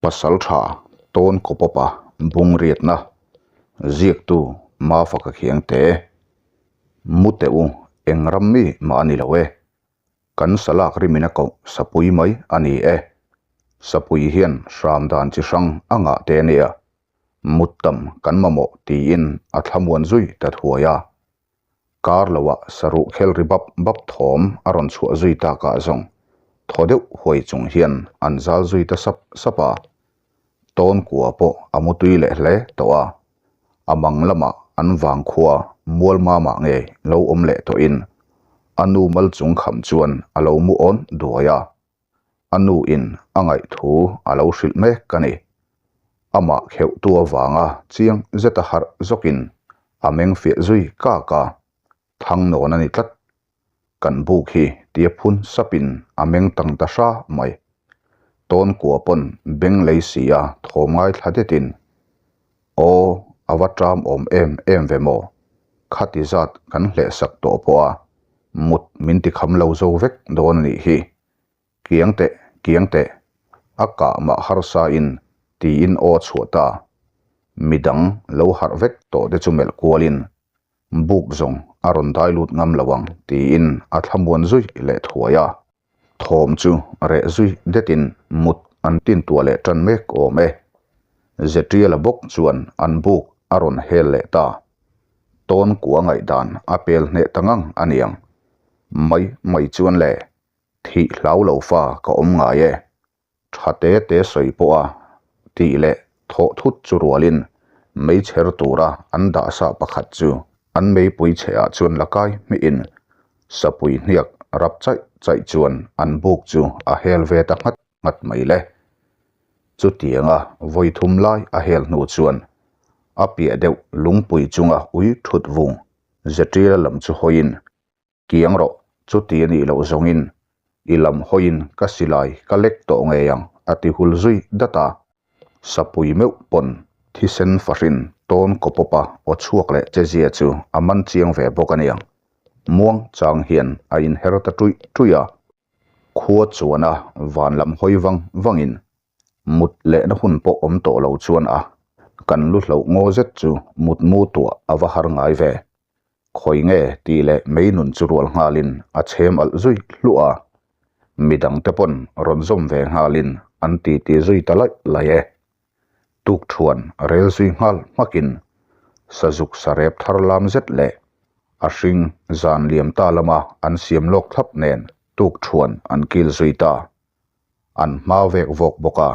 Pasaltha Tawn Kawpawpa bung riatna ziaktu Mafaka Khiangte Mu teh u, eng ram mi mah a ni lo e. Kan salak rimina koh sapui mai a ni e. Sapui hian hram dan chi hrang a ngah te a nia. Mut tam kan mamawh tiin a thlamuan zui ta thuai a. Kar loah saruh khel ri bap bap thawm a rawn chhuah zui takah zawng thaw deuh huai chung hian an zal zui ta sap sap a. Tawn kua pawh a mutui leh hle tawh a, a mang lamah an vangkhua mual mamah ngei lo awm leh tawhin a nu mal chung kham chuan a lo mu awn duai a. A nu in a ngaih thu a lo hrilh mek a ni. Amah kheuhtu avanga chiang zeta harh zawkin a meng fiah zui kak a, thang nawn a ni tlat. Kan buk hi tia phun sapin a meng tang ta hra mai. Tawn kua pawn beng lei si a thawm ngaithla detin, Aw, a va ṭam awm em em ve maw? Khati zat kan hlehsak tawh pawh a, mut min ti kham lo zo vek dawn a nih hi. Kiang teh, kiang teh, a kah mah harsa in tiin aw chhuah ta. Midang lo harh vek tawh te chu melh kualin buk zawng a rawn dai lut ngam lo ang tiin a thlamuan zui leh thuai a. Thawm chu reh zui detin mut an tintuah leh tan mek awm e. Zetiala bawk chuan an buk a rawn hel leh ta. Tawn kua ngaihdan a pel hneh ta ngang a niang. Mai mai chuan le, thih hlau lo fa ka awm ngai e. Tha te te sawi pawh a tih leh thawh thut chu rualin meichher tura an dahsa pakhat chu an meipui chhe ah chuan la kai hmihin sapui hniak rap chaih chaih chuan an buk chu a hel ve ta nghat nghat mai le. Chutianga vawi thum lai a hel hnu chuan a piah deuh lungpui chunga ui thut vung Zetira lam chu hawiin Kiang rawh, chuti a nih loh zawngin i lam hawiin ka silai ka lek tawh ngei ang a ti hul zui dat a. Sapui meuh pawn thisen fahrin tawn kawpawpa aw chhuak leh che zia chu a man chiang ve bawk a niang. Muang chang hian a inher ta ṭuih ṭuih a. Khua chuana van lam hawi vang vangin mut lehna hun pawh awm tawh lo chuan a kan lu hloh ngaw zet chu mut mu tuah a va har ngai ve. Khawi nge tih leh mei nun chu rual nghalin a chhem alh zui hluah a, midang te pawn rawn zawm ve nghalin an titi zui ta laih laih e. Tukthuan rel zui nghal hmakin sazuk sarep thar lam zet leh a hring zan liam ta lama an siam lawk thlap nen tukthuan an kil zui ta. An hma vek vawk bawk a,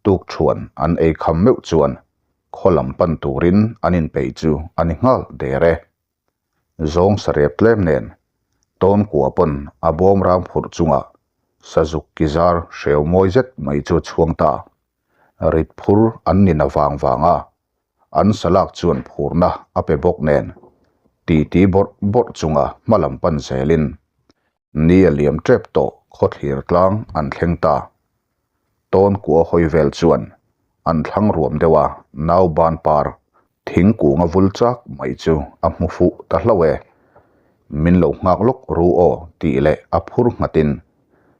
tukthuan an ei kham meuh chuan khaw lam pan turin an inpeih chu a ni nghal der e. Zawng sarep tlem nen tawn kua pawn a bawm ram phurh chungah sazuk ki zar hreu mawi zet mai chu a chhuang ta. Rit phur an ni na vang vang a, an salak chuan phurna a pe bawk nen titi bawrh bawrh chunga hma lam pan zelin Ni a liam tep tawh khawthlir tlang an thleng ta. Tawn kua hawi vel chuan an thlang ruam deuh a, nau ban par thingkung a vul chak mai chu a hmu fuh ta hlauh e. Min lo nghak lawk ru aw tih leh a phur nghatin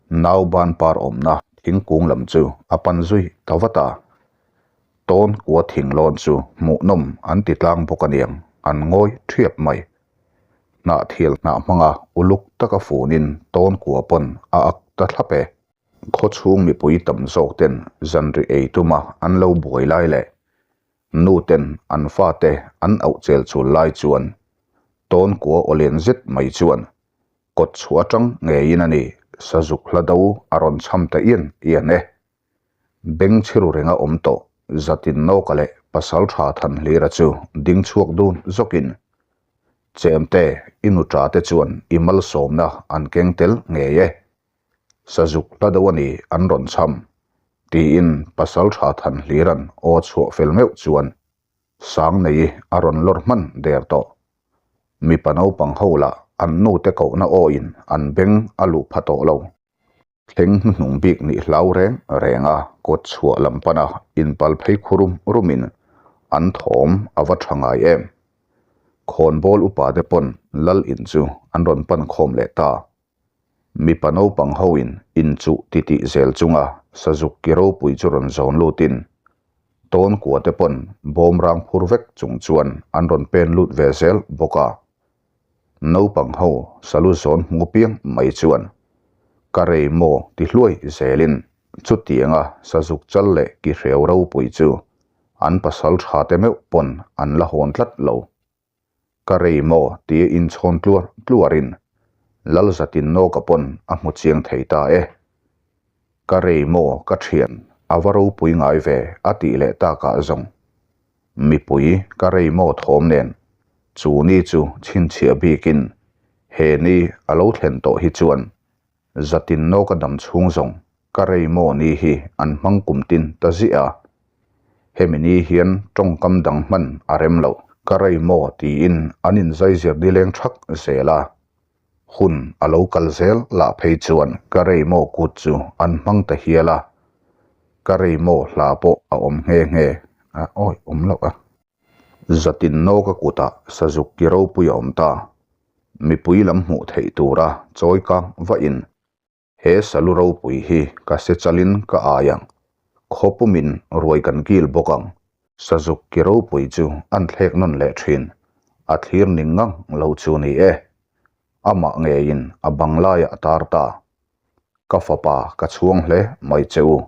nau ban par awmna thingkung lam chu a pan zui ta vat a. Tawn kua thinglawn chu hmuhnawm an ti tlang bawk aniang an ngawi thiap mai. Hnah thial hnah hmanga uluk taka funin tawn kua pawn a ak ta thlap e. Khawchhung mipui tam zawk ten zanri ei tuma an lo buai lai leh nu ten an fate an auh chel chul lai chuan tawn kua awlian zet mai chuan kawt chhuah atang ngeiin a ni sazuk hla do a rawn cham ta ian ian e. Beng chhiru renga awm tawh zatin nawka leh pasal tha than hlira chu ding chhuak dun zawkin, Chemte, i nuṭa te chuan i malsawmna an keng tel ngei e. Sazuk hla deuh a ni an rawn cham, tiin pasal tha than hliran aw chhuah fel meuh chuan sang nei a rawn lawr hman der tawh. Mipa naupang ho lah an nute kohna awin an beng a luh pha tawh lo. Thleng hnuhnung bik nih hlau reng reng a kawt chhuah lam pana inpal phei khu rum rumin an thawm a va tha ngai em. Khawnbawl upa te pawn lal in chu an rawn pan khawm leh ta. Mipa naupang hoin inchuh titih zel chunga sazuk ki ropui chu rawn zawn lutin tawn kua te pawn bawmrang phur vek chung chuan an rawn pen lut ve zel bawk a. Naupang ho salu zawn hmu piang mai chuan ka rei maw ti hluai zelin chutianga sazuk chal leh ki hreu ropui chu an pasal tha te meuh pawn an la hawn tlat lo. Ka rei maw tia inchhawn tluar tluarin Lalzatin nawka pawn a hmu chiang thei ta e. Ka rei maw ka thian a va ropui ngai ve a tih leh takah zawng mipui ka rei maw thawm nen chu ni chu chhinchhiah bikin he ni a lo thlen tawh hi chuan Zatin nawka dam chhung zawng ka rei maw ni hi an hmang kum tin ta ziah a. Hemi ni hian tawngkam dang hman a rem loh. Ka rei maw tiin an inzaizir nileng thak zel a. Hun a lo kal zel lah phei chuan ka rei maw kut chu an hmang ta hial a. Ka rei maw hla pawh a awm nghe nghe a, awi awm loh a. Zatin nawka kutah sazuk ki ropui a awm ta. Mipui lam hmuh theih tura chawi kang vahin he salu ropui hi ka se chalin ka ai ang, khaw pumin ruai kan kil bawk ang, sazuk ki ropui chu an thlek nawn leh thin, a thlir ning ngang lo chu ni e. Amah ngeiin a bang laiah a tar ta. Ka fapa ka chhuang hle mai che u,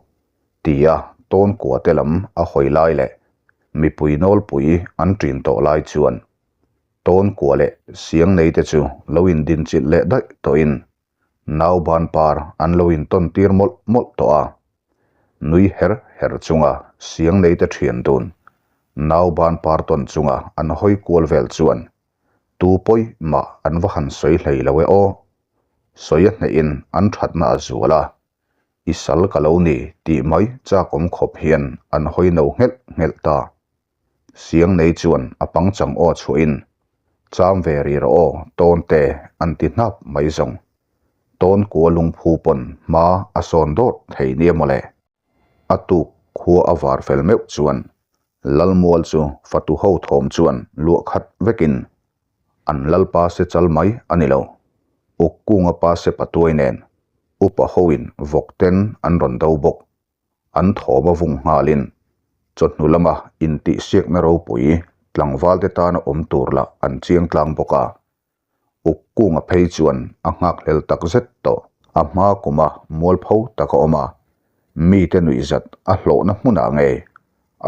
tia tawn kua te lam a hawi lai leh mipui nawlpui an ṭin tawh lai chuan Tawn kua leh siang nei te chu lo indinchilh leh daih tawhin nauban par an lo intawn tir mawlh mawlh tawh a. Nui her her chunga siang nei te thian dun nauban par tawn chunga an hawi kual vel chuan tu pawi mah an va han sawi hlei lo e aw. Sawi a hnehin an thatna a zual a, i sal ka lo ni tih mai chakawm khawp hian an hawi no nghelh nghelh ta. Siang nei chuan a pangchang aw chhuahin, Cham ve ri rawh aw, tawn te, an ti hnap mai zawng. Tawn kua lungphu pawn hma a sawn dawrh thei nia mawle. A tuk khua a var fel meuh chuan Lalmual chu fatu ho thawm chuan luah khat vekin an Lalpa se chal mai a ni lo. Uk kunga pa se patuai nen upa hoin vawk ten an rawn do bawk. An thawm a vung nghalin chawhnu lama intihsiakna ropui tlangvalte tana awm tur lah an chiang tlang bawk a. Uk kunga phei chuan a nghakhlel tak zet tawh. A hma kuma mualpho tak a awm a, mite nuihzat a hlawhna hmunah nge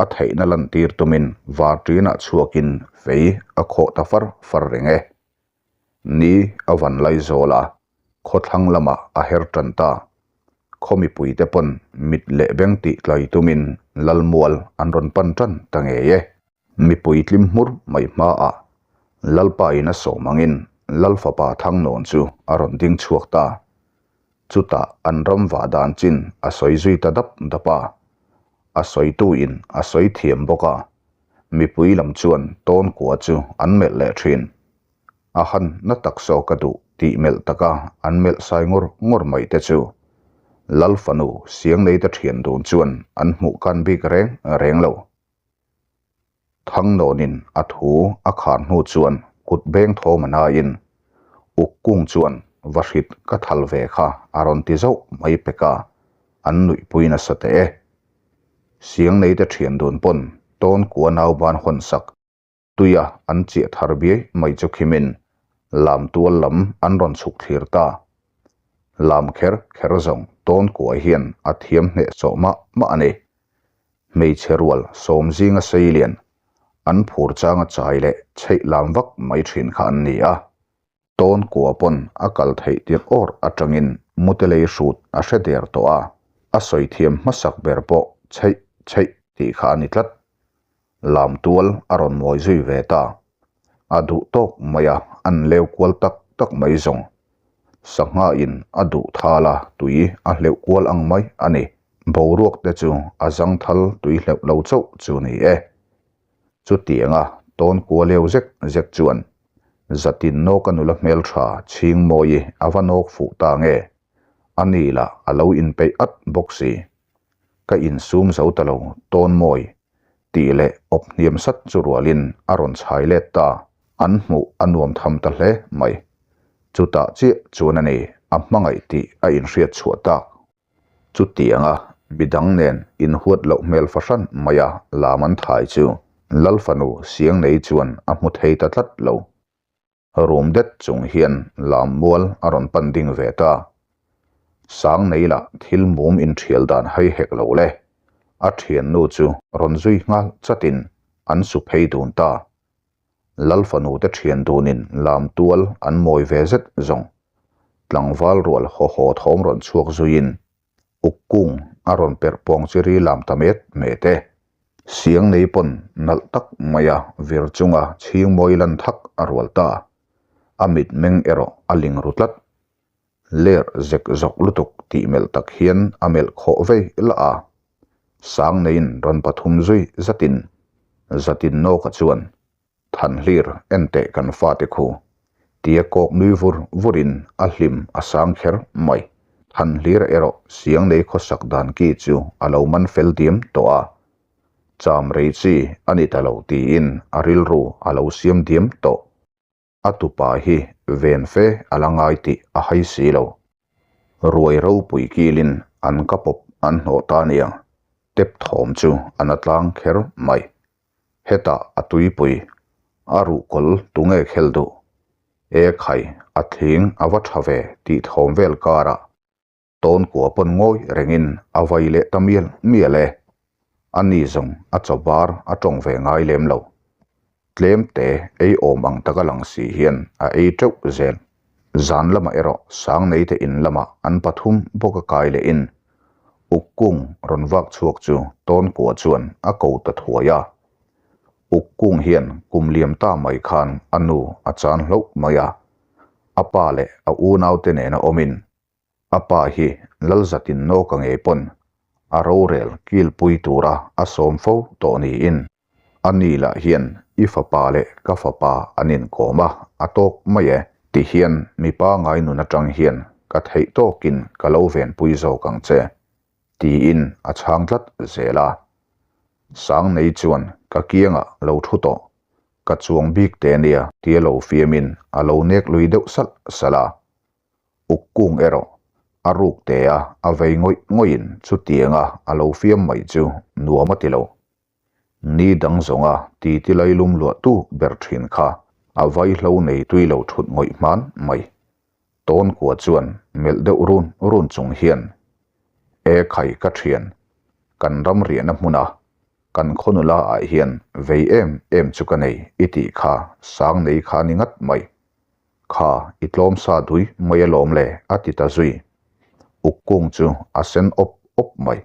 a theihna lantir tumin varṭianah chhuakin fei a khawh ta far far reng e. Ni a van lai zawl a, khawthlang lamah a her tan ta. Khaw mipuite pawn mit leh beng tih tlai tumin Lalmual an rawn pan tan ta ngei e. Mipui tlim hmur mai hmaah Lalpa in a sawm angin Lalfapa Thangnawn chu a rawn ding chhuak ta. Chutah an ram vah dan chin a sawi zui ta dap dap a. A sawitu in a sawi thiam bawk a, mipui lam chuan tawn kua chu an melh leh thin. A han na tak saw ka duh tih melh taka an melh sai ngawr ngawr mai te chu Lalfanu Siangneite thian dun chuan an hmuh kan bik reng reng lo. Thangnawnin a thu a khar hnu chuan kut beng thawm a naiin uk kung chuan va hrit ka thal ve kha a rawn ti zauh mai pek a, an nuihpui nasa teh e. Siangneite thian dun pawn tawn kua nauban hawn sak tuia an chiah thar biai mai chu khimin lam tual lam an rawn chhuk thlir ta. Lam kher kher zawng tawn kua hian a thiam hnehsawh mah mah a ni. Hmeichhe rual sawm zinga sei lian an phur changa chai leh chheih lam vak mai thin kha an ni a. Tawn kua pawn a kal theih tirh awr atangin mutelei hrut a hre der tawh a, a sawi thiam hmasak ber pawh chheih chheih tih kha a ni tlat. Lam tual a rawn mawi zui ve ta. A duh tawk mai a, an leu kual tak tak mai zawng. Sangha in a duh thal a, tui a hleuh kual ang mai a ni. Boruak te chu a zangthal tui hleuh lo chauh chu ni e. Chutianga tawn kua leu zek zek chuan zatin nawka nula hmeltha Chhingmawi a va nawk fuh ta nge? A ni lah a lo inpeih at bawk si. Ka insum zo ta lo Tawnmawi tih leh awp hniam sat chu rualin a rawn chhai let ta. An hmuh a nuam tham ta hle mai. Chutah chiah chuan a ni. a hmangaih tih a inhriat chhuah tak. Chutianga midang nen inhuat loh hmel fahran maia lam an thai chu Lal fanu Siangnei chuan a hmu thei ta tlat lo. Rum det chung hian lam mual a rawn pan ding ve ta. Sangnei lah thil mum inthial dan hai hek lo le. A thiannu chu rawn zui nghal chatin an su phei dun ta. Lal fanu te thian dunin lam tual an mawi ve zet zawng. Tlangval rual haw haw thawm rawn chhuak zuiin uk kung a rawn perh pawng chi ri lam ta met met e. Siang nei pawn nalh tak maia vir chunga chhing mawi lan thak a rual ta. A mitmeng erawh a ling ru tlat. Ler zek zawk lutuk tih melh tak hian a melh khawh vei lah a. Sang neiin rawn pathum zui zatin zatin nawka chuan Thanhlir en teh kan fate khu tia kawk nui vur vurin a hlim a sang kher mai. Thanhlir erawh siang nei khawsak dan ki chu a lo man fel diam tawh a. Cham rei chi a ni ta lo tiin a rilru a lo siam diam tawh. A tupa hi ven fe a la ngai tih a hai si lo. Ruai ropui kilin an ka pawp an hnawh ta nia, tep thawm chu a na tlang kher mai. Hetah a tuipui, a ruhkawl tunge khel duh? E khai, a thling a va tha ve tih thawm vel karah Tawn kua pawn ngawi rengin a vai leh ta mial mial e. A ni zawng a chaw bar a tawng ve ngai lem lo. Tlem te ei awm ang taka lang si hian a ei teuh zel. Zan lamah erawh Sangneite in lamah an pathum bawk a kai lehin Uk kung rawn vak chhuak chu tawn kua chuan a ko ta thuai a. Uk kung hian kum liam ta mai khan a nu a chan hlauh mai a. A pa leh a unaute nena awmin A pa hi Lalzatin nawka ngei pawn a rorel kilpui tura a sawm fo tawh niin a ni lah hian i fapa leh ka fapa an inkawm a, a tawk mai e ti hian mipa ngai nun atang hian ka theih tawkin ka lo venpui zawk ang che tiin a chhang tlat zel a. Sangnei chuan ka kiangah lo thu tawh, ka chuang bik te nia tia lo fiamin a lo nek lui deuh salh salh a. Uk kung erawh a ruk te a, a vei ngawih ngawihin chutianga a lo fiam mai chu nuam a ti lo. Ni dang zawnga titi lailum luahtu ber thin kha a vaihlo nei tui lo thut ngawih hman mai. Tawn kua chuan melh deuh run run chung hian, E khai ka thian, kan ram riahna hmuna kan khawnula ah hian vei em em chu ka nei i tih kha sang nei kha ni ngat mai. Kha, i tlawm sa dui mai alawm le, a ti ta zui. Uk kung chu a sen awp awp mai.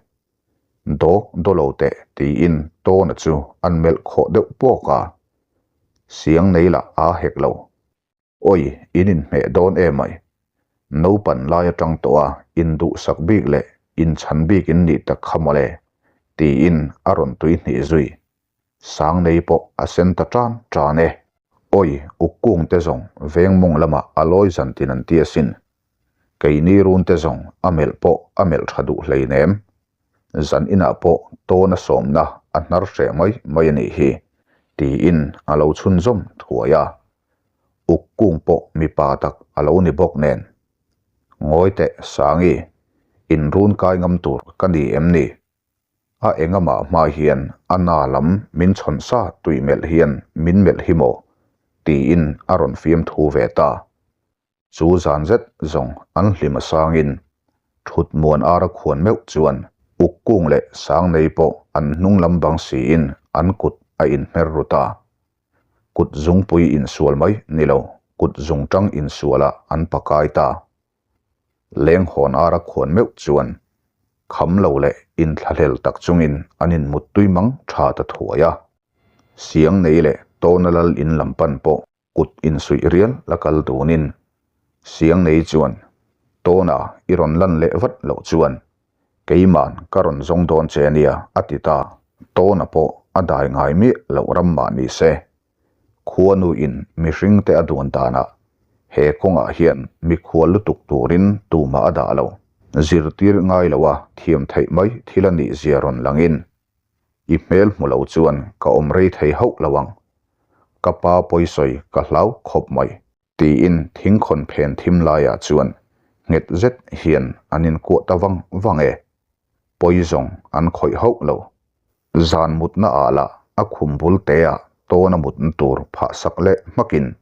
Daw daw lo teh, tiin Tawna chu an melh khawh deuh pawk a. Siang nei lah aa hek lo. Awi, in inhmeh dawn em mai. Naupan lai atang tawh a induhsak bik leh inchhan bik in nih tak kha mawle, tiin a rawn tui hnih zui. Sangnei pawh a sen ta tan tan e. Awi, uk kung te zawng veng mawng lamah a lawi zan tin an ti asin. Keini run te zawng a melh pawh a melh tha duh hleinem. Zan inah pawh tawn a sawmna a hnar hreh mai mai a nih hi, tiin a lo chhunzawm thuai a. Uk kung pawh mipa tak a lo ni bawk nen. Ngawi teh Sangi, in run kai ngam tur ka ni em ni? A engamah hma hian a na lam min chhawn sa tui melh hian min melh hi maw? tiin a rawn fiamthu ve ta. Chu zan zet zawng an hlim a sangin thut muan ara khuan meuh chuan uk kung leh sang nei pawh an hnung lam bang siin an kut a inhmer ru ta. Kut zungpui insual mai ni lo, kut zungtang insualah an pakai ta. Leng hawn ara khuan meuh chuan kham lo leh inthlahlel tak chungin an inmut tui mang tha ta thuai a. Siang nei leh Tawna lal in lam pan pawh kut insuih rial la kal dunin Siang nei chuan Tawna i rawn lan leh vat loh chuan keiman ka rawn zawng dawn che nia a ti ta. Tawna pawh a dai ngai miah loh ram mah ni se Khuanuin mihringte a duan danah he kawngah hian mikhual lutuk turin tumah a dah lo. Zirtir ngai loa thiam theih mai thil a nih zia rawn langin i hmel hmu lo chuan ka awm rei thei hauh lo ang. Ka pa pawisawi ka hlau khawp mai. Tiin thingkhawn phen thim laiah chuan Nghet zet hian an inkuah ta vang vang e. Pawi zawng an khawih hauh lo. Zan mutna ah lah a khum bul te ah tawn a mutna tur phah sak leh hmakin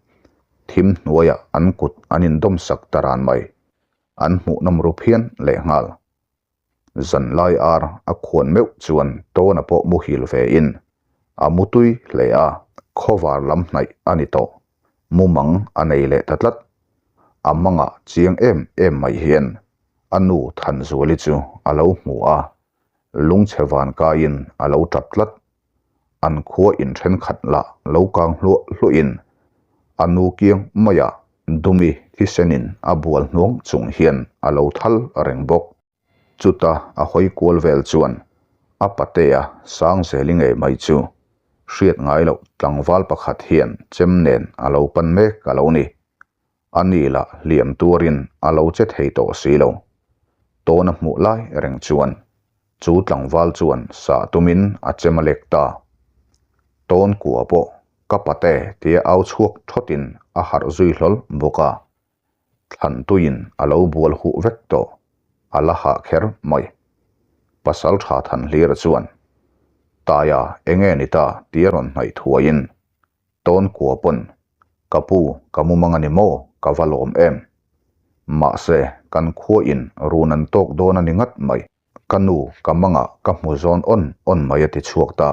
thim hnuaiah an kut an indawm sak ta ran mai. An hmuhnawm ru phian lehnghal. Zanlai ar a khuan meuh chuan tawna pawh muhil ve in a mutui hle a, khawvar lam hnaih a ni tawh. Mumang a nei leh ta tlat. A mangah chiang em em mai hian a nu Thanzuali chu a lo hmu a, lungchhe van kaiin a lo tap tlat. An khua in thenkhat lah lo kang hluah hluahin a nu kiang maiah Dumi thisenin a bual hnuang chung hian a lo thal reng bawk. Chuta a hawi kual vel chuan a patea Sangzeli ngei mai chu hriat ngai loh tlangval pakhat hian chem nen a lo pan mek a lo ni. A ni lah hliam tuarin a lo che thei tawh si lo. Tawna hmuh lai reng chuan chu tlangval chuan sah tumin a chem a lek ta. Tawn kua pawh ka pate tia au chhuak thawtin a harh zui hlawl bawk a. Thlan tuiin a lo bual huh vek tawh, a la hah kher mai. Pasal tha than hlir chuan, Taia enge ni ta tia rawn hnaih thuaiin Tawn kua pawn, Ka pu, ka mumang a ni maw? Ka va lawm em? Mahse, kan khuain run an tawk dawn a ni ngat mai. Ka nu, ka mangah ka hmu zawn awn awn mai a ti chhuak ta.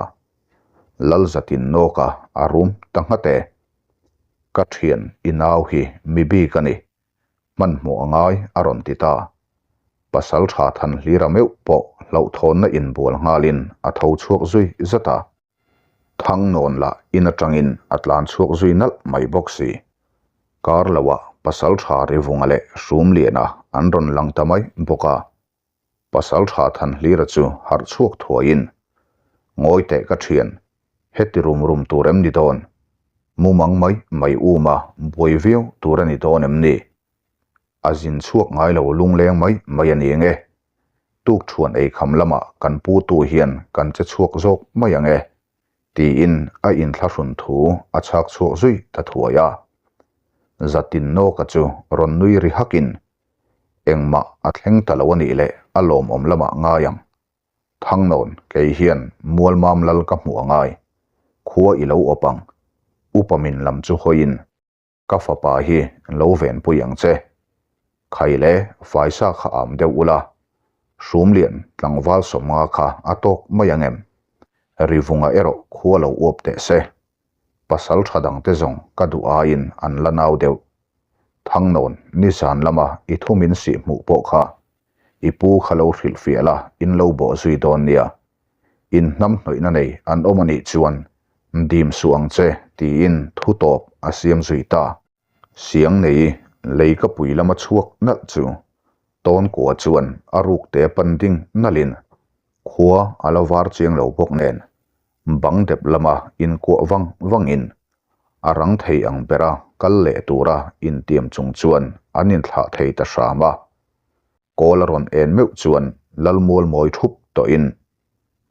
Lalzatin nawka a rum ta nghat e. Ka thian, i nau hi mi bik a ni. Hmanhmawh a ngai a rawn ti ta. Pasal tha than hlira meuh pawh hlauhthawnna inbual nghalin a tho chhuak zui zat a. Thang nawn lah in atangin a tlan chhuak zui nalh mai bawk si. Kar loah pasal tha Rivunga leh Hrumliana an rawn lang ta mai bawk a. Pasal tha Thanhlira chu harh chhuak thuaiin, Ngawi teh ka thian, heti rum rum tur em ni dawn? Mumang mai mai uma buai viau tur a ni dawn em ni? A zin chhuak ngai lo lungleng mai mai a ni nge? Tuk thuan ei kham lamah kan pu tu hian kan che chhuak zawk mai ang e, tiin a inthlahrun thu a chhak chhuak zui ta thuai a. Zatin nawka chu rawn nui ri hakin, Engmah a thleng ta lo a nih leh a lawmawm lamah ngai ang. Thangnawn, kei hian Mualmam lal ka hmuh a ngai. Khua i lo awp ang. Upa min lam chu hawiin. Ka fapa hi lo venpui ang che. Khai le, faisa kha am deuh ula. Hrumlian tlangval sawmnga kha a tawk mai ang em? Rivunga erawh khua lo uap teh se. Pasal tha dangte zawng ka duh aiin an la nau deuh. Thangnawn, nizan lama i thu min sih hmuh pawh kha i pu kha lo hrilhfiah la, in lo bawh zui dawn nia. In hnam hnawihna nei an awm a nih chuan dim suh ang che tiin thu tawp a siam zui ta. Siang nei lei ka pui lama chhuak nalh chu tawn kua chuan a ruk te pan ding nalhin khua a la var chiang lo bawk nen bang dep lama inkuah vang vangin a rang thei ang bera kal leh tura intiam chung chuan an inthlah thei ta hram a. Kawl a rawn en meuh chuan Lalmual mawi thup tawhin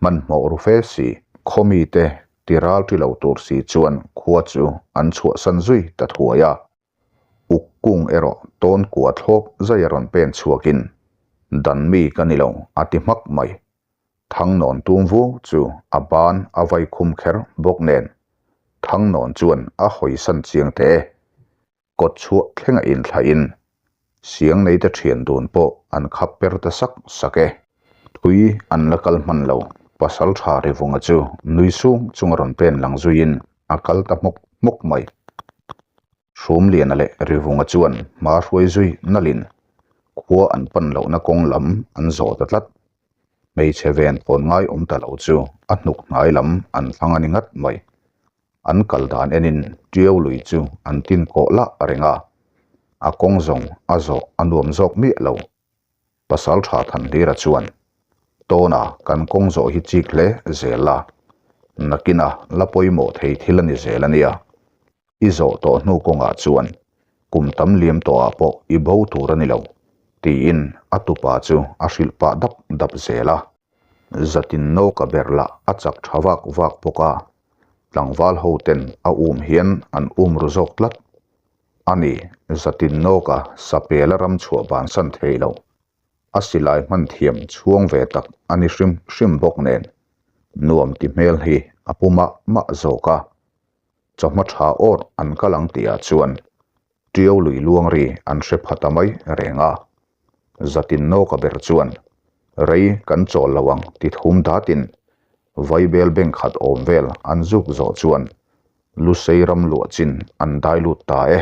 hmanhmawh ru fe si. Khaw mite ti ral ṭi lo tur si chuan khua chu an chhuahsan zui ta thuai a. Uk kung erawh tawn kua thlawp zai a rawn pen chhuakin, Dan mi ka ni lo a ti hmak mai. Thangnawn tum vu chu a ban a vai khum kher bawk nen Thangnawn chuan a hawisan chiang teh e. Kawt chhuah thlenga inthlahin siang neite thian dun pawh an khap per ta sak sak e. Thui an la kal hman lo, pasal tha Rivunga chu nui sung chunga rawn pen lang zuiin a kal ta hmawk hmawk mai. Hrumliana leh Rivunga chuan hma hruai zui nalhin khua an pan lohna kawng lam an zawh ta tlat. Hmeichhe ven pawn ngai awm ta lo chu a hnuk hnai lam an thlang a ni ngat mai. An kal dan enin Tiau lui chu an tin kawh lah reng a, a kawng zawng a zawh a nuam zawk miah lo. Pasal tha Thanhlira chuan, Tawna kan kawng zawh hi chik hle zel a, nakina la pawimawh thei thil a ni zel a nia. I zawh tawh hnu kawngah chuan kum tam liam tawhah pawh i bo tur a ni lo, tiin a tupa chu a hrilh pah dap dap zel a. Zatin nawka ber lah a chak tha vak vak bawk a, tlangval ho ten a um hian an um ru zawk tlat. A ni, zatin nawka sapela ram chhuah bansan thei lo. A silai hman thiam chhuang ve tak a ni hrim hrim bawk nen, nuam ti hmel hi a pu mah mah zawk a. Chawhma tha awr an kal ang tihah chuan Tiau lui luang ri an hre pha ta mai reng a. Zatin nawka ber chuan, Rei kan chawl lo ang ti thum datin Vaibel bank khat awm vel an zuk zawh chuan Lusei ram luah chin an dai lut ta e.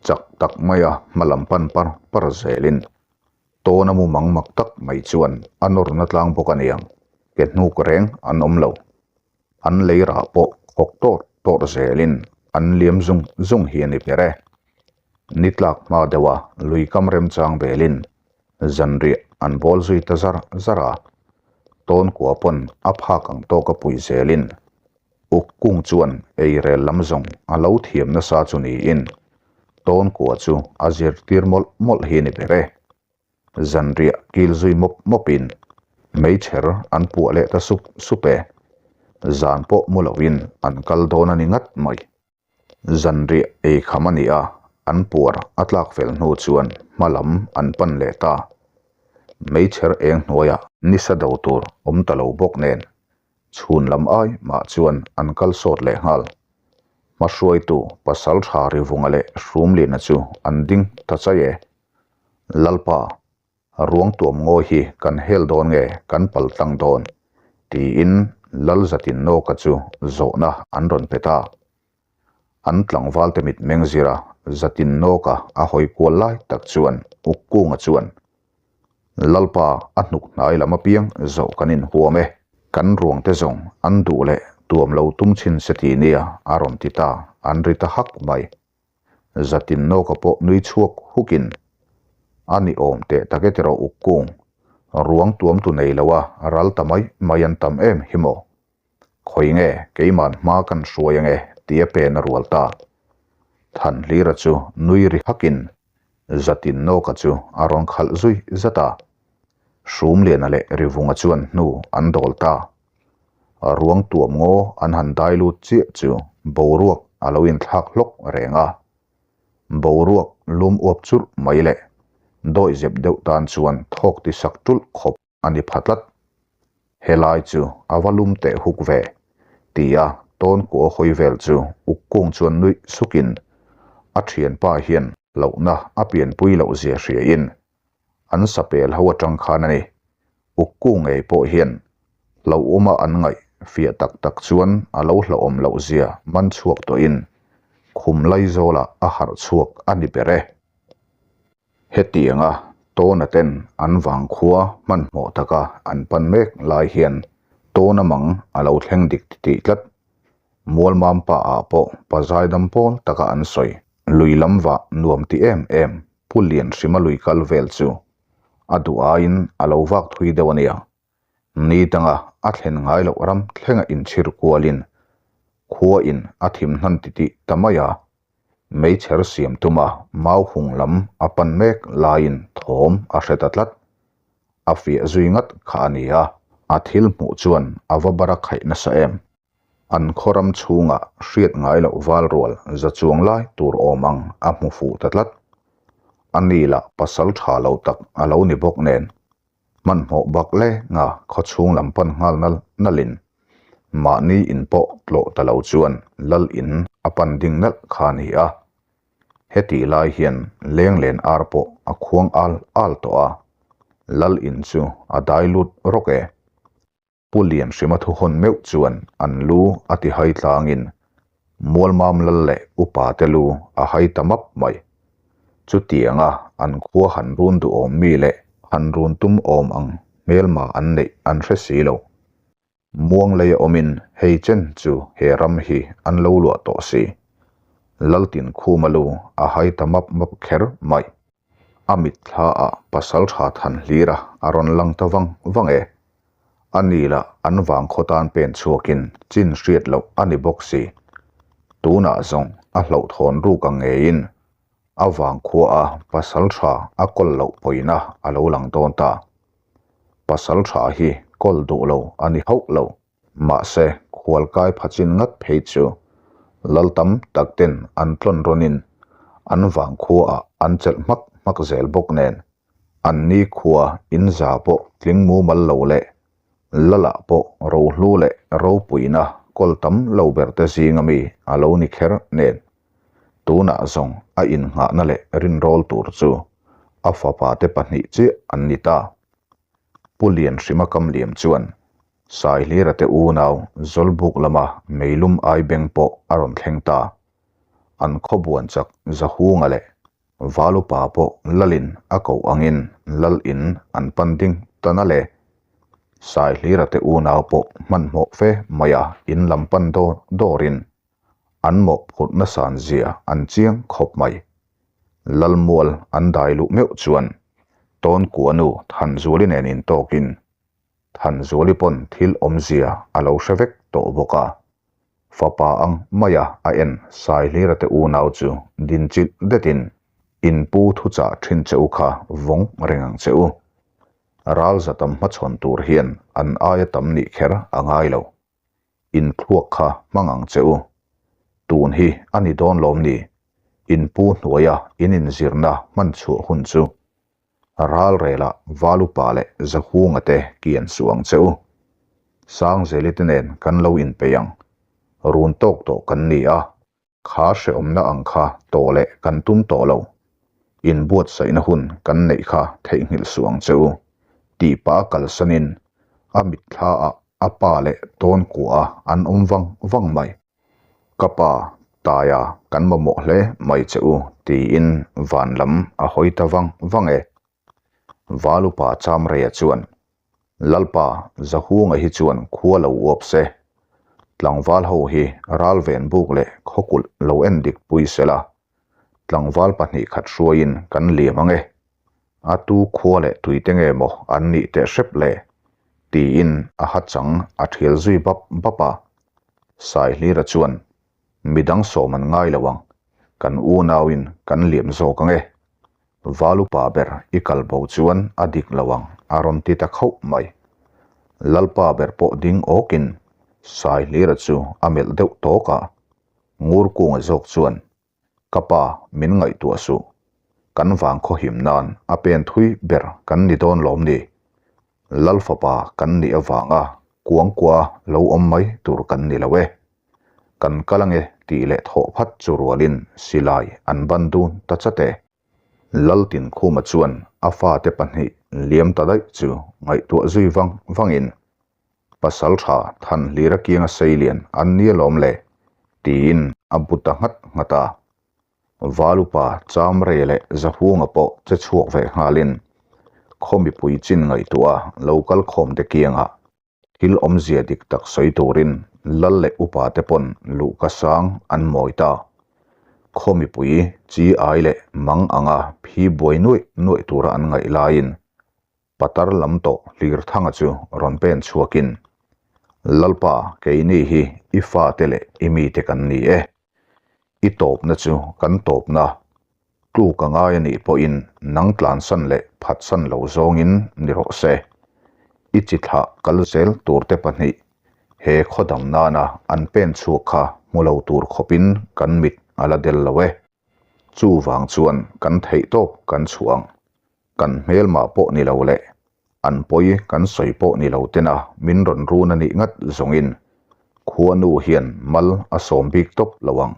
Chak tak maia hma lam pan par par zelin tawn a mu mang mak tak mai chuan a nawrna tlang bawk a niang, ke hnuk reng an awm lo. An lei rah pawh khawk tawrh tawrh zelin an liam zung zung hi a ni ber e. Ni tlak hma deuha lui kam remchang velin zanriah an bawl zui ta zar zar a, tawn kua pawn a phak ang tawka pui zelin Uk kung chuan eirel lam zawng a lo thiam nasa chu niin tawn kua chu a zirtir mawlh mawlh hi a ni ber e. Zanriah kil zui mawp mawpin meichher an puah leh ta sup sup e. Zan pawh mu loin an kal dawn a ni ngat mai. Zanriah ei kham a ni a, an puar a tlak fel hnu chuan hma lam an pan leh ta. Meichher eng hnuaiah nisa do tur awm ta lo bawk nen chhun lam ai mah chuan an kal sawt leh nghal. Hmahruaitu pasal tha Rivunga leh Hrumliana chu an ding ta chai e. Lalpa, ruang tuam ngawi hi kan hel dawn nge kan pal tlang dawn? tiin Lal Zatin Nawka chu zawhna an rawn pe ta. An tlangvalte mitmeng zira Zatin Nawka a hawi kual lai tak chuan Ukkunga chuan, Lalpa, a hnuk hnai lam apiang zawh kan inhuam e, kan ruangte zawng an duh leh tuam lo tum chhin se ti nia a rawn ti ta, an ri ta hak mai. Zatin nawka pawh nui chhuak hukin, A ni awm teh tak e tiraw uk kung, ruang tuam tu nei lo a ral ta mai mai an tam em hi maw? Khawi nge keiman hma kan hruai ange tia pen a rual ta. Thanhlira chu nui ri hakin Zatin nawka chu a rawn khalh zui zat a. Hrumliana leh Rivunga chuan hnu an dawl ta. Ruang tuam ngaw an han dai lut chiah chu boruak a lo inthlak hlawk reng a. Boruak lum uap churh mai leh dawihzep deuh tan chuan thawk ti sak ṭulh khawp a ni pha tlat. Helai chu a va lum teh huk ve, tia tawn kuah hawi vel chu uk kung chuan nuih sukin a thianpa hian hlauhna a pianpui loh zia hriain an sapel ho atang khan a ni. Ukku ngei pawh hian hlauhawma an ngaih fiah tak tak chuan a lo hlauhawm loh zia man chhuak tawhin khum Laizawlah a harh chhuak a ni ber e. Hetianga Tawna ten an vangkhua hmanhmawh taka an pan mek lai hian Tawna mang a lo thleng dik titih tlat. Mualmampa ah pawh pazaidam pawl taka an sawi. Lui lam vah nuam ti em em Pu Lianhrima lui kal vel chu a duh aiin a lo vak thui deuh a nia. Ni danga a thlen ngai loh ram thlenga inchhir kualin khua in a thim hnan titih ta mai a, meichher siam tuma mau hung lam a pan mek laiin thawm a hre ta tlat. A fiah zui ngat kha a ni a, a thil hmuh chuan a va bara khaih nasa em. An khaw ram chhungah hriat ngai loh val rual za chuang lai tur awm ang a hmu fuh ta tlat. A ni lah pasal tha lo tak a lo ni bawk nen, hmanhmawh bak lenga khaw chhung lam pan nghal nal nalin mahni in pawh tlawh ta lo chuan lal in a pan ding nalh kha a ni a. Hetih lai hian lenglen ar pawh a khuang al al tawh a, lal in chu a dai lut rawk e. Pu Lianhrima thuhawn meuh chuan an lu a ti hai tlangin Mualmam lal leh upa te lu a hai ta map mai. Chutianga an khua han run duhawm mi leh han run tum awm ang hmelma an neih an hre si lo. Muang leia awmin hei chen chu he ram hi an lo luah tawh si. Laltin khuma lu a hai ta map map kher mai. A mitthla ah pasal tha than hlir a a rawn lang ta vang vang e. A ni lah an vang khaw tan pen chhuakin chin hriat loh a ni bawk si. Tunah zawng a hlauhthawn ruk ang ngeiin a vang khua a pasal tha a kawl loh pawina a lo lang dawn ta. Pasal tha hi kawl duh lo a ni hauh lo. Mahse, khualkai phachin ngat phei chu lal tam tak ten an tlawn rawnin. An vangkhuaah an chelh hmak hmak zel bawk nen, an nikhua inza pawh tling mumal lo leh Lala pawh rohlu leh ropuina kawl tam lo berte zinga mi a lo ni kher nen, tunah zawng a innghahna leh rinrawl tur chu a fapate pahnih chiah an ni ta. Pu Lianhrima Kamliam chuan Saihlira te unau Zawlbuk lama meilum ai beng pawh a rawn thleng ta. An khawbuan chak Zahunga leh Valupa pawh Lalin a koh angin Lal in an pan ding ta na le. Saihlira te unau pawh hmanhmawh fe maia in lam pan dawr dawrin an mawhphurhna san zia an chiang khawp mai. Lalmual an dai luh meuh chuan Tawnkuanu Thanzuali nen intawkin Thanzuali pawn thil awmzia a lo hre vek tawh bawk a, fapa ang maia a en Saihlira te unau chu dinchilh detin in pu thuchah thin che u kha vawng reng ang che u. Ral za tam hmachhawn tur hian an aia tam nih kher a ngai lo. In thluak kha hmang ang che u. Tun hi a ni dawn lawm ni? In pu hnuaia in inzirna hman chhuah hun chu Ralrela Valupa leh Zahunga te kian suh ang che u. Sangzeli te nen kan lo inpeih ang. Run tawk tawh kan ni a, kha hrehawmna ang kha tawh leh kan tum tawh lo. Inbuatsaihna hun kan neih kha theihnghilh suh ang che u, tih pah a kalsanin a mitthlaah a pa leh tawnkuah an awm vang vang mai. Ka pa, Taia kan mamawh hle mai che u, tiin van lam a hawi ta vang vang e. Valupa Chamreia chuan, Lalpa, Zahunga hi chuan khua lo uap se. Tlangval ho hi ralven buk leh khawkulh lo en dik pui sela. Tlangval 2 khat hruaiin kan liam ang e. A tu khua leh tuite nge maw an nih teh hrep le? tiin a ha chang a thial zui bap bap a. Saihlira chuan, Midang sawm an ngai lo ang, kan unauin kan liam zawk ang e. Valupa ber i kal bo chuan a dik lo ang a rawn ti ta khauh mai. Lalpa ber pawh ding awkin Saihlira chu a melh deuh tawk a, Ngurkunga zawk chuan, Ka pa, min ngaihtuah suh. Kan vang khawhim nan a pen thui ber kan ni dawn lawm ni? Lal fapa kan nih avanga kuangkua lo awm mai tur kan ni lo e. Kan kal ange tih leh thawh phat chu rualin silai an ban dun ta chat e. Laltinkhuma chuan a fate pahnih liam ta daih chu ngaihtuah zui vang vangin Pasal tha Thanhlira kianga seilian an ni alawm le, tiin a bu ta nghat nghat a. Valupa Chamre leh Zahunga pawh che chhuak ve nghalin khaw mipui chin ngaihtuah a lo kal khawm te kiangah thil awmzia dik tak sawi turin lal leh upa te pawn luhka sang an mawi ta. Khaw mipui chi ai leh mang anga phi buai nuaih nuaih tura an ngaih laiin Patar lam tawh Hlirthanga chu rawn pen chhuakin, Lalpa, keini hi i fate leh i mite kan ni e. I tawpna chu kan tawpna, tluk a ngai a nih pawhin nang tlansan leh phatsan lo zawngin ni rawh se. I chi thlah kal zel turte pahnih he khaw dang nana an pen chhuak kha hmu lo tur khawpin kan mit a la del lo e. Chuvang chuan kan theihtawp kan chhuah ang. Kan hmelmah pawh ni lo leh an pawi kan sawi pawh ni lo tena min rawn run a nih ngat zawngin khuanu hian mal a sawm bik tawp lo ang.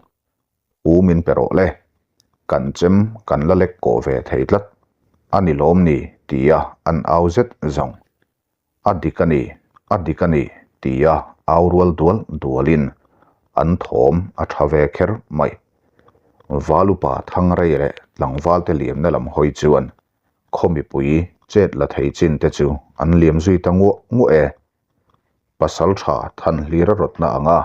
U min pe rawh le. Kan chem kan la lek kawh ve thei tlat a ni lawm ni tia an au zet zawng. A dik a ni, a dik a ni, tia au rual dual dualin an thawm a tha ve kher mai. Valupa Thangrei leh tlangvalte liamna lam hawi chuan khaw mipui chet la thei chin te chu an liam zui ta nguah nguah e. Pasaltha Thanhlira rawtna anga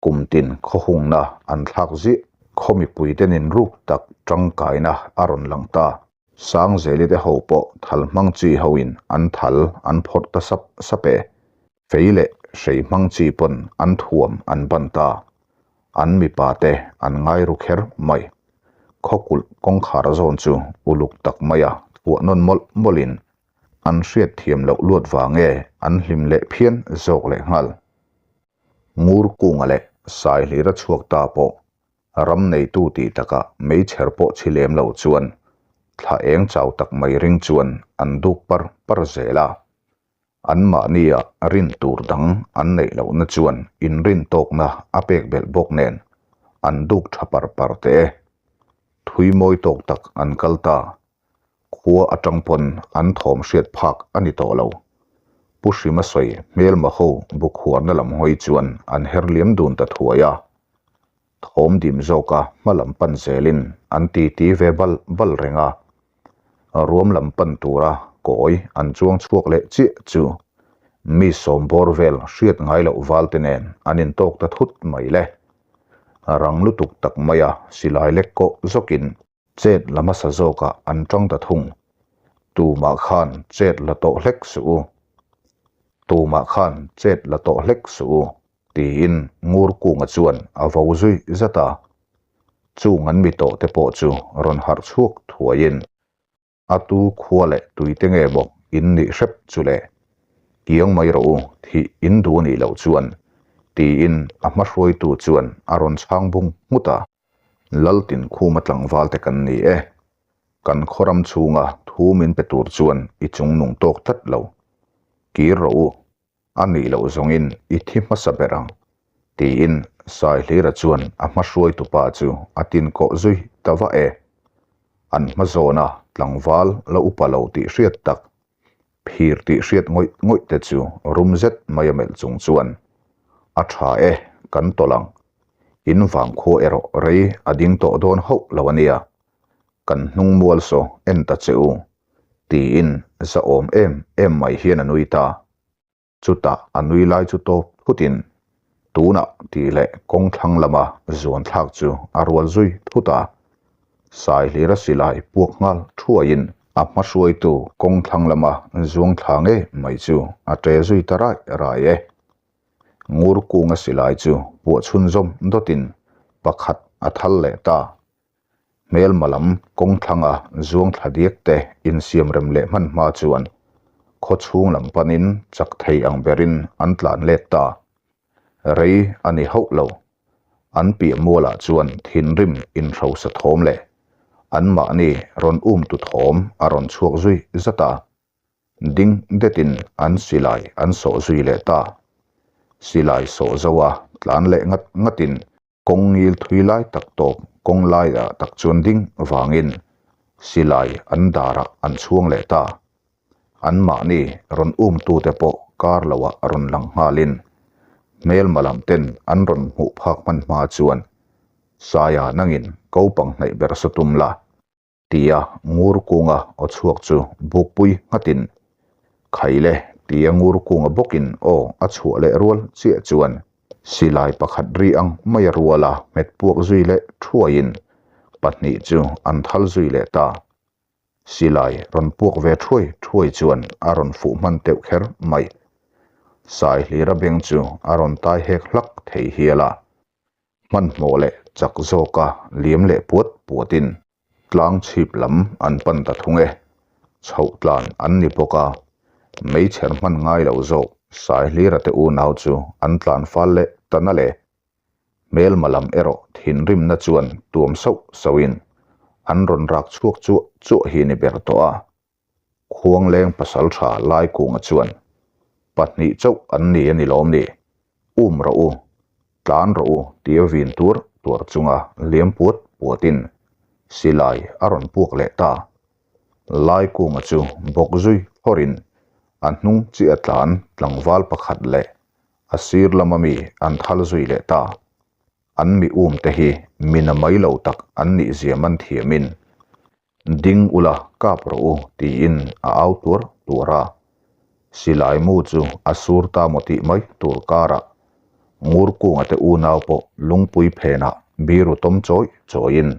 Kum tin khawhungna an thlak ziah. Khaw mipuite nin ruk tak tangkaina a rawn lang ta. Sangzeli te ho pawh thal hmang chi hoin an thal an phawrh ta sap sap e. Fei leh hrei hmang chi pawn an thuam an ban ta. An mipa te an ngai ru kher mai. Khawkulh kawngkhar zawn chu uluk tak maia thuah nawn mawlh mawlhin an hriatthiam loh luat vang nge an hlim leh phian zawk leh nghal. Ngur kunga leh Saihlira chhuak ta pawh. Ram neitu tih takah meichher pawh chhi lem lo chuan thla eng chau tak mai ring chuan an duk par par zel a. Anmahnia rin tur dang an neih lohna chuan inrin tawkna a pek belh bawk nen an duk tha par par teh e. Thui mawi tawk tak an kal ta. Khua atang pawn an thawm hriat phak a ni tawh lo. Pu Hrima sawi hmelma ho bukhuarna lam hawi chuan an her liam dun ta thuai a. Thawm dim zawka hma lam pan zelin an titi ve bal bal reng a. Ruam lam pan tura kawi an chuang chhuak leh chiah chu mi sawmbawr vel hriat ngai loh valte nen an intawk ta thut mai le. Rang lutuk tak maia silai lek kawh zawkin Chet la hmasa zawkah an tang ta thung. Tumah khan chet la tawh hlek suh u. Tumah khan chet la tawh hlek suh u, tiin Ngur Kunga chuan a vo zui zat a. Chung an mi tawh te pawh chu rawn harh chhuak thuaiin a tu khua leh tuite nge maw in nih hrep chu le. Kiang mai rawh u, thih in duh a nih loh chuan, tiin a hmahruaitu chuan a rawn chhang bung nghut a. Laltin khuma tlangval te kan ni e. Kan khawram chhunga thu min pe tur chuan i chung nung tawk tlat lo. Kir rawh u, a nih loh zawngin i thi hmasa ber ang, tiin Saihlira chuan a hma hruaitupa chu a tin kawh zui ta vah e. An hma zawna tlangval la upa lo tih hriat tak Phir tih hriat ngawih ngawih te chu rum zet mai a melh chung chuan, A tha e, kan tawlh ang. In vangkhua erawh rei a ding tawh dawn hauh lo a nia. Kan hnung mual saw en ta che u, tiin zahawm em em mai hian a nui ta. Chutah a nui lai chu tawp thutin tunah tih leh kawng thlang lama zuan thlak chu a rual zui thut a. Saihlira silai puak nghal thuaiin a hma hruaitu kawng thlang lama zuang thla ngei mai chu a ṭe zui ta rai rai e. Ngur kunga silai chu puah chhunzawm dawtin pakhat a thal leh ta. Hmelma lam kawng thlanga zuang thla diak te insiam rem leh hman hma chuan khaw chhung lam panin chak thei ang berin an tlan let ta. Rei a ni hauh lo. An piah mualah chuan thinrim inhrosa thawm leh anmahni rawn um tu thawm a rawn chhuak zui zat a. Ding detin an silai an sawh zui leh ta. Silai sawh zo a tlan leh ngat ngatin Kawng ngil thui lai tak tawp kawng laiah tak chuan ding vangin silai an darah an chhuang leh ta. Anmahni rawn umtute pawh kar loah rawn lang nghalin hmelma lam ten an rawn hmuh phak hman hma chuan Saia nangin ko pang hnaih ber sa tum la. Tia ngur kunga aw chhuak chu bukpui nghatin, Khaile tia ngur kunga bawkin aw a chhuah leh rual chiah chuan silai pakhat ri ang mai a ruala hmet puak zui leh thuaiin pahnih chu an thal zui leh ta. Silai rawn puak ve thuai thuai chuan a rawn fuh hman teuh kher mai. Saihlira beng chu a rawn tai hek hlak thei hial a. Hmanhmawh leh chak zawka liam leh puat puatin tlang chhip lam an pan ta thung e. Chhoh tlan an ni bawk a, meichher hman ngai lo zawk Saihlira te unau chu an tlan fal leh ta nalh e. Hmelma lam erawh thinrimna chuan tuam sauh sauhin an rawn rak chhuak chuah chuah hi ni ber tawh a. Khuangleng pasaltha Laikunga chuan, Pahnih chauh an ni a ni lawm ni? Um rawh u, tlan rawh u tia vin tuar tuar chunga liam puat puatin silai a rawn puak leh ta. Laikunga chu bawk zui phawrhin a hnung chiah tlan tlangval pakhat leh a sir lama mi an thal zui leh ta. An mi um te hi mina mai lo tak an nih zia man thiamin Ding ula kap rawh u tiin a au tuar tuar a. Silai mu chu a sur ta maw tih mai tur karah Ngurkunga te unau pawh lungpui phenah biru tawm chawi chawiin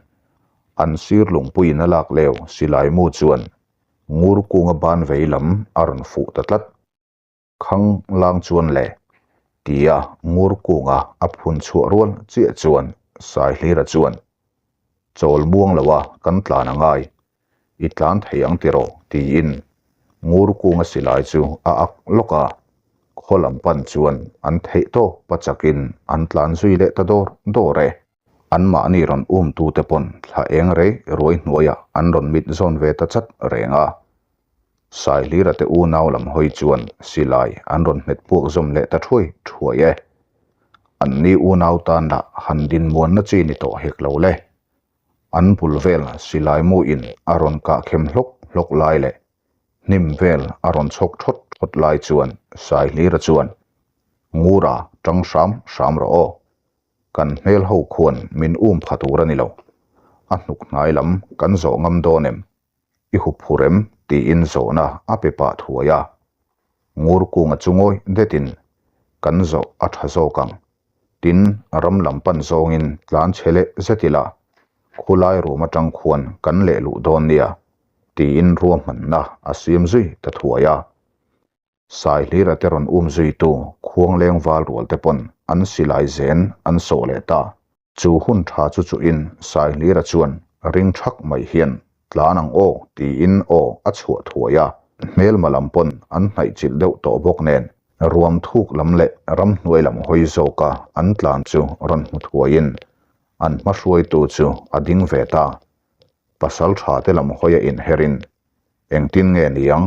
an sir lungpuiin a lak leu silai mu chuan Ngurkunga ban vei lam a rawn fuh ta tlat. Khang lang chuan le, tia ngur kunga a phun chhuah rual chiah chuan Saihlira chuan, Chawl muang loa kan tlan a ngai, i tlan thei ang tiraw? tiin ngur kunga silai chu a ak lawk a, khaw lam pan chuan an theih tawp a chakin an tlan zui leh ta dawr dawr e. Anmahni rawn umtute pawn thla eng rei ruai hnuaiah an rawn mit zawn ve ta chat reng a. Saihlira te unau lam hawi chuan silai an rawn hmet puak zawm leh ta thuai thuai e. Anni unau tan lah han dinmuanna chi ni tawh hek lo le. An bul vel silai mu in a rawn kah khem hlawk hlawk lai leh hnim vel a rawn chhawk thawt thawt lai chuan Saihlira chuan, Ngura, tang hram hram rawh aw. Kan hmel ho khuan min um pha tur a ni lo. A hnuk hnai lam kan zawh ngam dawn em? I hup hur em? tiin zawhna a pe pah thuai a. Ngur kunga chu ngawi detin kan zawh a tha zawk ang. Tin, ram lam pan zawngin tlan chhe leh zet ila, khulai room atang khuan kan leh luh dawn nia, tiin ruahmanna a siam zui ta thuai a. Saihlira te rawn um zuitu Khuangleng val rual te pawn an silai zen an sawh leh ta. Chu hun tha chu chuhin Saihlira chuan ring thak mai hian tlan ang aw tiin aw a chhuah thuai a. Hmelma lam pawn an hnaih chilh deuh tawh bawk nen ruam thuk lam leh ramhnuai lam hawi zawka an tlan chu rawn hmu thuaiin an hmahruaitu chu a ding ve ta. Pasal tha te lam hawi a inherin Engtin nge niang?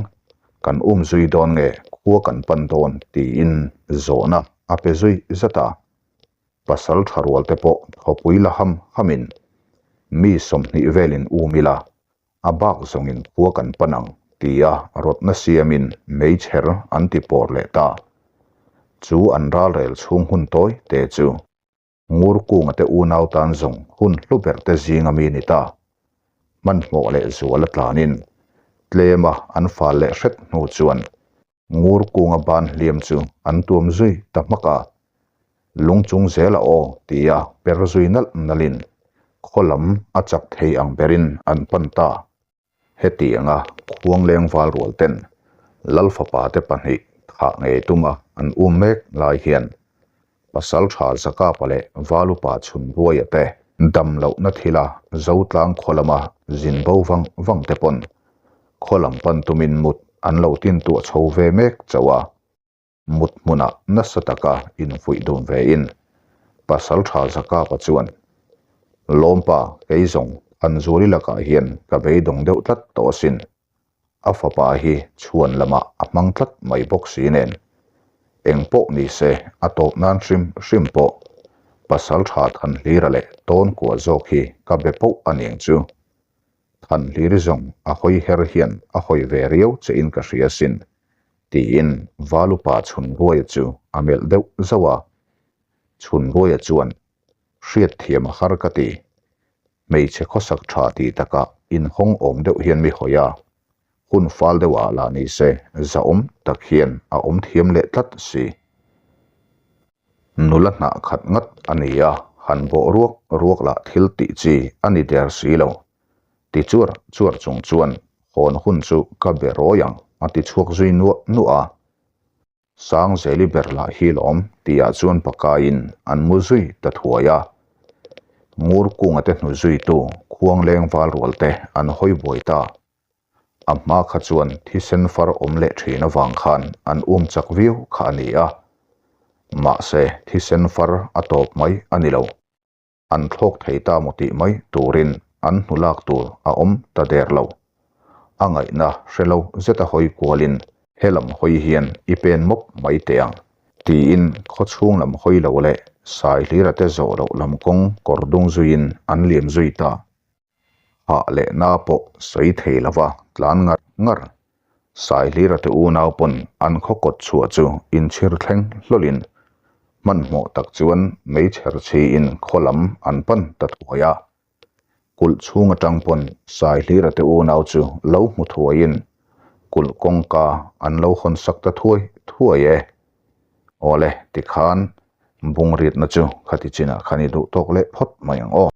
Kan um zui dawn nge khua kan pan dawn? tiin zawhna a pe zui zat a. Pasal tha rual te pawh thawpui la ham hamin mi 20 velin um ila, a bak zawngin khua kan pan ang tia rawtna siamin meichher an ti pawr leh ta. Chu an ralrel chhung hun tawi te chu. Ngur kunga te unau tan zawng hun hlu ber te zinga mi ni ta. Hmanhmawh leh zual a tlanin tlema an fal leh hret hnu chuan Ngur kunga ban hliam chu an tuam zui ta hmak a. Lung chung zela aw tia per zui nalh nalhin khaw lam a chak thei ang berin an pan ta. Hetianga khuangleng val rual ten Lal fapa te pahnih thah ngei tuma an um mek lai hian Pasal tha Zakapa leh Valupa Chhunruaia te dam lohna thila Zotlang khaw lama zin bo vang vang te pawn khaw lam pan tumin mut an lo tin tuah chho ve mek chauh a. Mut hmunah nasa taka infuih dun ve in Pasal tha Zakapa chuan, Lawmpa, kei zawng Anzuli lakah hian ka beidawng deuh tlat tawh asin. A fapa hi chhuan lamah a hmang tlat mai bawk si nen. Eng pawh ni se a tawp nan hrim hrim pawh Pasal tha Thanhlira leh Tawnkua zawk hi ka be poh a niang chu. Thanhliri zawng a hawi her hian a hawi ve riau che in ka hria asin. Tiin Valupa Chhunruaia chu a melh deuh zauh a. Chhunruaia chuan, Hriatthiam a har ka ti. Hmeichhe khawsak tha tih takah inhawng awm deuh hian mi hawi a. Hun fal deuh ah lah ni se zahawm tak hian a awm thiam leh tlat si. Nula hnah khat ngat a ni a, han bawh ruak ruak lah thil tih chi a ni der si lo. Ti chuar chuar chung chuan hawn hun chu ka be rawi ang a ti chhuak zui nuah nuah a. Sangzeli ber lah hi lawm tihah chuan pakaiin an mu zui ta thuai a. Ngur kunga te hnu zuitu khuangleng val rual te an hawi buai ta. A hma kha chuan thisen far awm leh thin avang khan an um chak viau kha a ni a. Mahse thisen far a tawp mai a ni lo. An thlawk thei ta maw tih mai turin an hnu lak tur a awm ta der lo. A ngaihna hre lo zeta hawi kualin he lam hawi hian i pen mawp mai teh ang tiin khaw chhung lam hawi lo leh Saihlira te zawh loh lam kawng kawr dung zuiin an liam zui ta. Hah leh na pawh sawi thei lova tlan ngar ngar. Saihlira te unau pawn an khaw kawt chhuah chu inchhir thleng hlawlin hmanhmawh tak chuan meichher chhiin khaw lam an pan ta thuai a. Kulh chhung atang pawn Saihlira te unau chu lo hmu thuaiin kulh kawngka an lo hawn sak ta thuai thuai e. Awle, tikhan bung riatna chu khati chinah khan i duh tawk leh phawt mai ang aw.